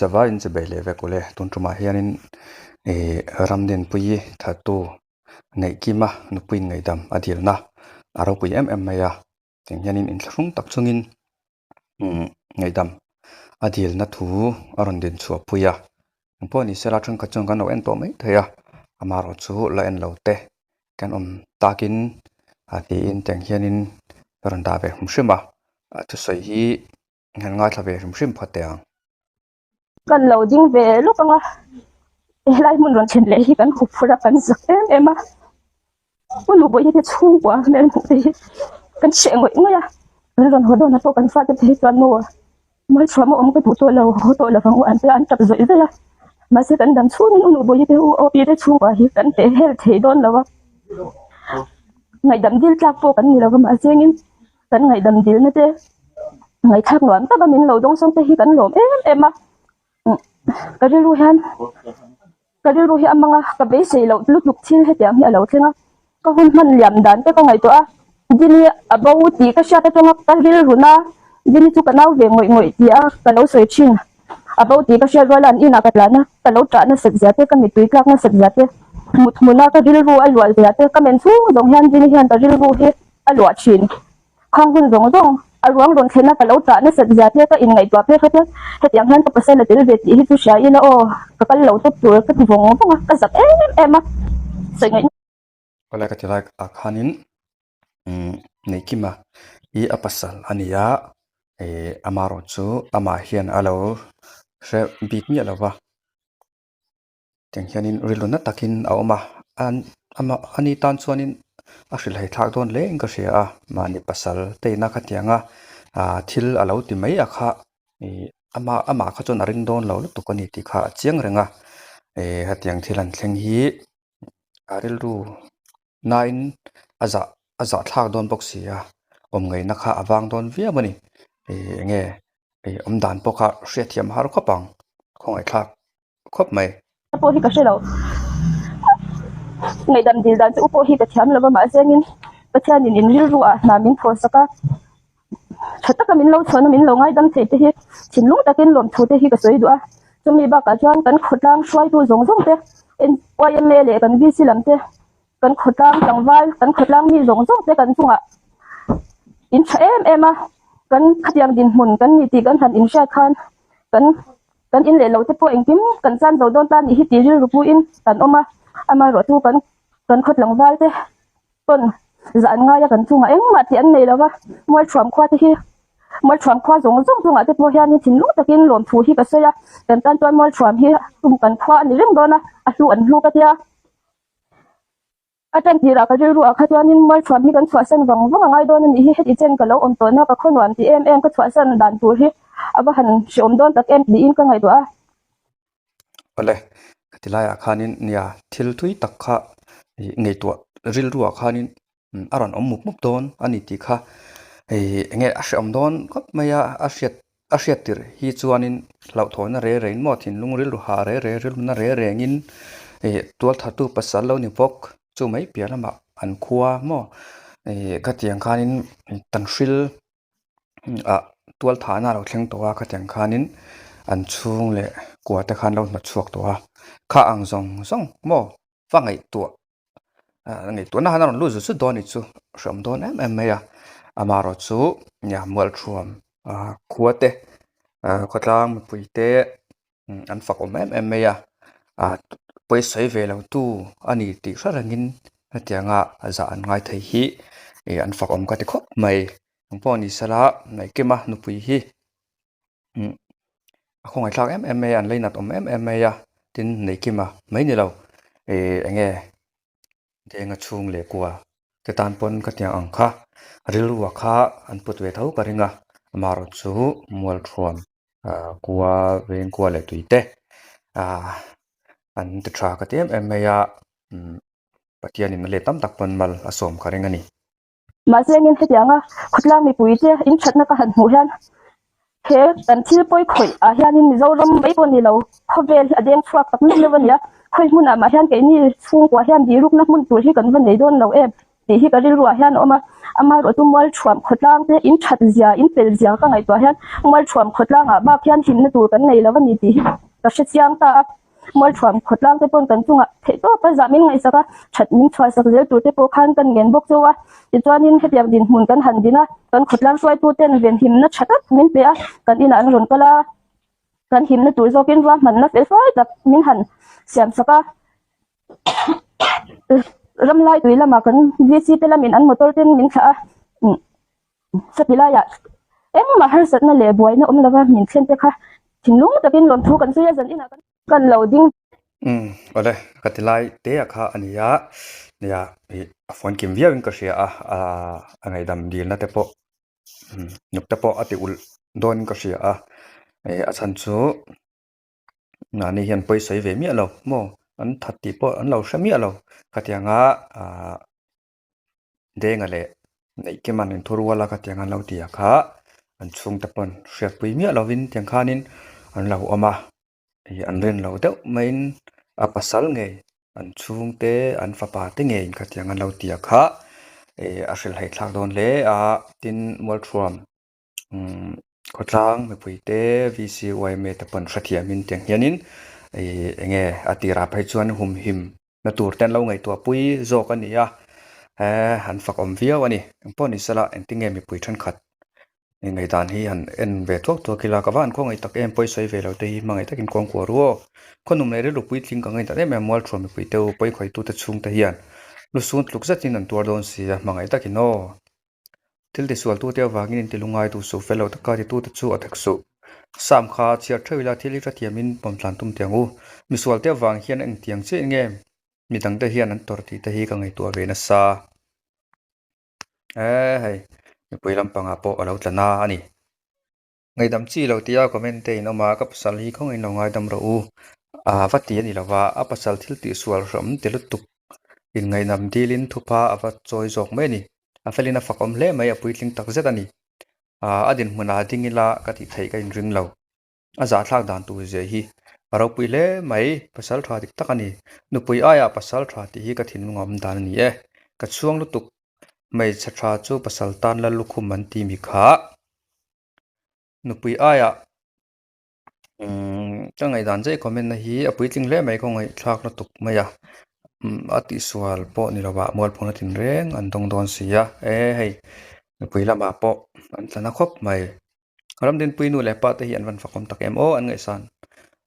Zavaiin chi bei leh vek ule tun tumah hianin ihh Ramdinpuii thattu Neihkima nupui ngaihdam a dilna a ropui em em mai a tiang hianin inthlahrung tak chungin umm ngaihdam a dilna thu a rawn din chhuah pui a engpawh ni sela thenkhat chuan kan lo en tawh mai thei a amaherawhchu la en lo te kan awm takin ah tiin tiang hianin a rawn dah ve hrim hrim a a thusawi hi. Han ngaithla ve hrim hrim phawt teh ang. Kan lo ding ve lawk ang a, helai hmun rawn thlen leh hi kan hup phurh a, kan zak em em a. Pu Nubawihi te chhungkua hmel hmuh te hi kan hreh ngawih ngawih a, kan rawn haw dawnah pawh kan fate te hi chuan maw Mualchhuah maw awm ka duh tawh lo, haw tawh lo vang u an tia an tap zawih zawih a. Mahse kan dam chhungin U Nubawihi te U Opi te chhungkua hi kan teh hel thei dawn lo a, ngaihdam dil tlak pawh kan ni lo va mahse engin Kan ngaihdam dilna te ngaihthlak nuam taka min lo dawng sawng te hi kan lawm em em a ka rilru hian ka rilru hi a mang a ka beisei loh lutuk thil hetiang hi a lo thleng a ka hun hman liam dan te ka ngaihtuah a Dini a bo tih ka hriat atanga ka rilru na Dini chu ka nau ve ngawih ngawih tih a ka lo sawi thin a bo tih ka hriat rual a an inah ka tlan a ka lo tah nasat zia te ka mittui tlak nasat zia te mut hmuna ka rilru a luah zia te ka men chhung zawng hian Dini hian ka rilru hi a luah thin. Khang hun zawng zawng a ruang rawn thlen a ka lo tah nasat zia te ka inngaihtuah phei kha chuan hetiang hian ka pasal a tel ve tih hi chu hria ila aw ka kal lo tawp tur ka ti vawng vawng a ka zak em em a sawi ngaih Awle ka ti lai ah khanin umm Neihkima hi a pasal a ni a ih amaherawhchu amah hian a lo hre bik miah lo va. Tiang hianin rilru na takin a awm a an amah ani tan chuanin a hrilhhai thlak dawn hle in ka hria a mahni pasal te ina khatianga ah thil a lo ti mai a kha ih amah amah kha chuan a ring dawn lo lutuk a ni tih kha a chiang reng a ih hetiang thil an thleng hi a rilru nain a zah a zah thlak dawn bawk si a awm ngaihna kha a vang dawn viau a ni ih eng nge ih awm dan pawh kha hriatthiam har khawp ang khawngaih thlak. khawp mai. Pawh hi ka hre lo. Ngaihdam dil dan chu u pawh hi ka thiam lo va mahse engin Pathianin in rilru ah hna min thaw sak a, tha taka min lo chhuahna min lo ngaidam thei te hi thinlung takin lawmthu te hi ka sawi duh a. Chumi bakah chuan kan khawtlang hruaitu zawng zawng te YMA leh kan VC lam te kan khawtlang tlangval kan khawtlang mi zawng zawng te kan chungah in tha em em a, kan khatiang dinhmun kan ni tih kan han inhriat khan kan Kan in leh lo te pawh engkim kan chan zo dawn ta nih hi tih rilru puiin kan awm a, amaherawhchu kan kan khaw tlangval te pawn zah an ngai a kan chungah engmah tih an nei lo va, Mualthuam khua te hi Mualthuam khua zawng zawng chungah te pawh hianin thinlung takin lawmthu hi ka sawi a, kan tan chuan Mualthuam hi tum kan khua a ni reng dawn a, a hlu an hlu ka tia. A tan tirah ka rilru ah kha chuanin Mualthuam hi kan chhuahsan vang vang a ngai dawn a nih hi, heti chen ka lo awm tawhna ka khaw nuam ti em em ka chhuahsan dan tur hi a va han hreawm dawn tak em tiin ka ngaihtuah a. Awle, khati laiah khanin nia thil thui tak kha ih ngaihtuah rilru ah khanin a rawn awm mup mup dawn a ni tih kha ih eng nge a hreawm dawn khawp mai a, a hriat A hriat tirh hi chuanin hlauhthawhna re rengin maw thinlung rilru hah re re rilruna re rengin ih tualthatu pasal lo ni bawk chu mai piah lamah an khua maw ih khatiang khanin tanhril ah tualthahna a lo thleng tawh a khatiang khanin an chhung leh kua te khan lo hnawt chhuak tawh a kha ang zawng zawng maw va ngaihtuah ngaihtuahna han a rawn lut zut zut dawn anih chu hreawm dawn em em mai a amaherawh chu nia mualthuam ah khua te ah khawtlang mipui te an fak awm em em mai a ah pawisawi ve lo tu a ni tih hre rengin hetianga zah an ngai thei hi ih an fak awm ka ti khawp mai engpawh ni sela Ngaihkima nupui hi. Umm a khawngaihthlak em em mai a an leinat awm em em mai a tin Neihkima mai ni lo ih eng nge Denga chhung leh kua te tan pawn ka tiang ang kha rilru ah kha an put ve tho ka ring a amaherawh chu Mualthuam ah kua veng kua leh tui te ah an ti tha ka ti em em mai a umm Pathianin a let tam tak pawn mal a sawm ka ring a ni. Mahse engin hetianga khawtlang mipuite inthatna ka han hmuh hian he kan thil pawi khawih ah hianin Mizoram mai pawh ni lo khawvel hi a deng chhuak tak meuh meuh a ni a, khawi hmunah mah hian keini chhungkua hian birukna hmun tur hi kan va nei dawn lo em. tih hi ka rilruah hian a awm a. Amaherawhchu Mualṭhuam khawtlang te in ṭhat zia, in fel zia ka ngaihtuah hian Mualṭhuam khawtlangah bak hian himna tur kan nei lo a ni tih hi ka hre chiang ta a. Mualṭhuam khawtlang te pawn kan chungah theih tawp a zah min ngaihsak a, ṭhat min chhuahsak zel tur te pawh khan kan ngen bawk chauh a. Tichuanin hetiang dinhmun kan han din a, kan khawtlang hruaitu ten venhimna ṭha tak min pe a, kan inah an rawn kal a, kan himna tur zawkin ruahmanna fel fai tak min han siamsak a. Ramlai tui lamah kan VC te lamin an motor ten min thlah a, Chutih laiah engmah harsatna leh buaina awm lova min thlen te kha thinlung takin lawmthu kan sawi a, zan inah kan lo ding. Umm awle ka ti lai te ah kha a ni a, nia ih a phone kim viau in ka hria a, a ngaihdam dilna te pawh nuk te pawh a ti ulh dawn in ka hria a, ih a chhan chu mahni hian pawi sawi ve miah lo maw an that tih pawh an lo hre miah lo khatianga ah. Denga leh Neihkima'n in thurual a khatiang an lo ti a kha an chhungte pawn hriatpui miah lovin tiang khanin an lo awm a ih an rin lo deuh maiin a pasal ngei an chhungte an fapa te ngeiin khatiang an lo ti a kha ih a hrilhhai thlak dawn hle a tin Mualthuam umm khawtlang mipui te V_C_Y_M_A te pawn hrethiamin tiang hianin ih eng nge a tirah phei chuan humhim. Na tur te an lo ngaihtuah pui zawk a ni a, he an fak awm viau a ni. Engpawh ni sela engtinge mipui thenkhat ngaihdan hi han en ve thuak thuak ila ka va han khawngaih tak em pawi sawi ve lo te hi hmangaih takin kawng kuah ru aw. Khawnum leh rilru puitling ka ngaihdan em em mualthuam mipui te u pawi khawitute chhungte hian lusun tluk zetin an tuar dawn si a hmangaih takin aw. Thil tisualtute avangin inti lungai duh suh fel lo taka titute chu a thek suh. Sam kha chhiar theuh ila thil hi hrethiamin pawm tlan tum teh ang u. Misualte avang hian engtiang chiah nge midangte hian an tawrh tih te hi ka ngaihtuah ve nasa. E hei, mipui lampangah pawh a lo tla na a ni. Ngaihdam chi lo tia comment te in awm a, ka pasal hi khawngaih in lo ngaidam rawh u. Aa va ti a ni lova, a pasal thil tihsual hram ti lutuk in ngaihdam dilin thupa a va chawi zawk mai a ni. A felin a fak awm hle mai, a puitling tak zet a ni. Aa a dinhmun ah ding ila ka tih theih ka inring lo. A zahthlak dan tur zia hi a ropui hle mai, pasal tha dik tak a ni. Nupui aiah pasal tha tih hi ka thinlung a awm dan a ni e. Ka chhuang lutuk, hmeichhe tha chu pasal tan lal lukhum an ti mi kha. Nupui aiah umm ka ngaihdan che comment na hi a puitling hle mai khawngaih thlak lutuk mai a umm a tihsual pawh ni lovah mualphawna tinreng an dawng dawn si a e hei nupui lamah pawh an tla na khawp mai Ramdinpui nu leh pa te hi an van fakawm tak em aw an ngaihsan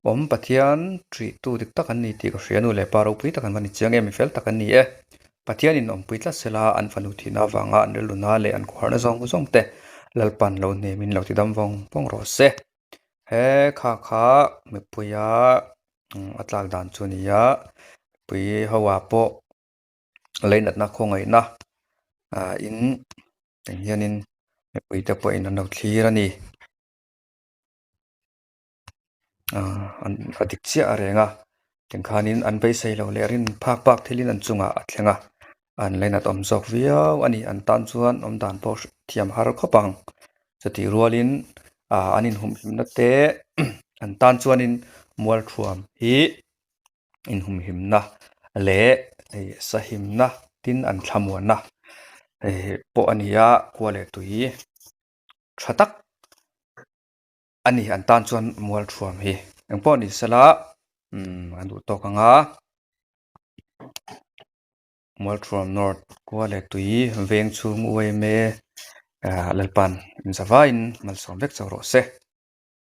awm Pathian ṭihtu dik tak an ni tih ka hria nu leh pa ropui tak an va ni chiang em mifel tak an ni e. Pathianin awmpui tlat sela an fanu thihna avanga an rilruna leh an khuarna zawng zawng te Lalpan lo hnemin lo tidam vawng vawng rawh se. He kha kha mipuia a tlak dan chu a ni a, mipui ho ah pawh leinatna khawngaihna ah in eng hianin mipui te pawhin an lo thlir a ni. A dik chiah a reng a tikhanin an beisei loh leh rin phak bak thilin an chungah a thleng a an lainat awm zawk viau a ni an tan chuan awm dan pawh thiam har khawp ang chutih rualin ah an inhumhimna te an tan chuanin mualthuam hi inhumhimna leh hei sahimna tin an thlamuanna pawh a ni a khua leh tui tha tak. A ni an tan chuan mual thuam hi engpawh ni sela umm an duh tawk ang a mual thuam north khua leh tui veng chhung U M A ah Lalpan in zavaiin malsawm vek chauh rawh se.